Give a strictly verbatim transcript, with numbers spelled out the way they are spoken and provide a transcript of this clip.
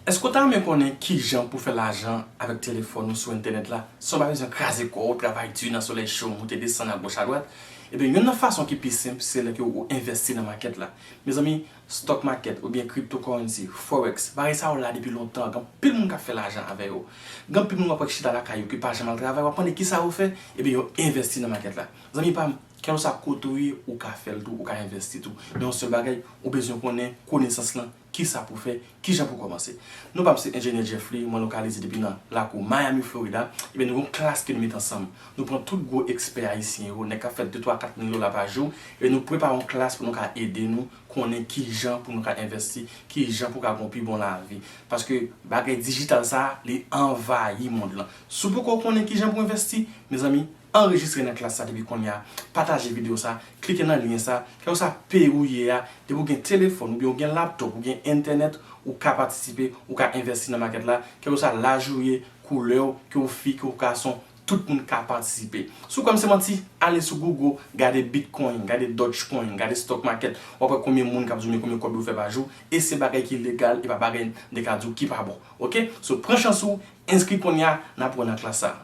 Èske w ta renmen konnen kijan pou fè lajan avèk telefòn ou sou entènèt la, san w pa bezwen kraze kò w, travay di nan solèy cho, moute desann agoch adwat? Ebyen, youn nan fason ki pi senp, se lè ke w envèsti nan makèt la. Mezanmi, stock market oubyen cryptocurrency, forex, bagay sa yo la depi lontan, gen anpil moun k ap fè lajan avè yo. Gen anpil moun w ap wè k chita lakay yo, ki pa janm al travay, w ap mande kisa yo fè, ebyen yo envèsti nan makèt la. Zanmi pa m, kèlkeswa kote w ye, ou ka fè l tou, ou ka envèsti tou. Men yon sèl bagay, ou bezwen konnen konesans lan, kisa pou fè, kijan pou kòmanse. Non pa m se Enjenyè Jeffrey, mwen lokalize depi nan lakou Miami, Florida. Ebyen, nou gen yon klas ke nou mete ansanm. Nou pran tout gwo ekspè ayisyen yo, nèg k ap fè de, twa, kat mil dola pa jou, e nou prepare yon klas pou nou ka ede nou konnen kijan pou nou ka envèsti, kijan pou ka gen yon pi bon lavi. Paske bagay dijital sa, li anvayi mond lan. Si w poko konnen kijan pou envèsti, mezanmi, anrejistre nan klas sa depi kounye a, pataje videyo sa, klike nan lyen sa, kèlkeswa peyi w ye a, depi w gen telefòn, oubyen w gen laptop, ou gen entènèt, ou ka patisipe, ou ka envèsti nan makèt la, kèlkeswa laj ou ye, koulè w, ke w fi, ke w gason, tout moun ka patisipe. Si w kwè m se manti, ale sou Google, gade Bitcoin, gade Dogecoin, gade stock market, w ap wè konbyen moun k ap di w men konbyen kòb yo fè pa jou, e se bagay ki legal, e pa bagay nèg ka di w ki pa bon. Oke? So, pran chans ou, enskri kounye a, n ap wè w nan klas sa.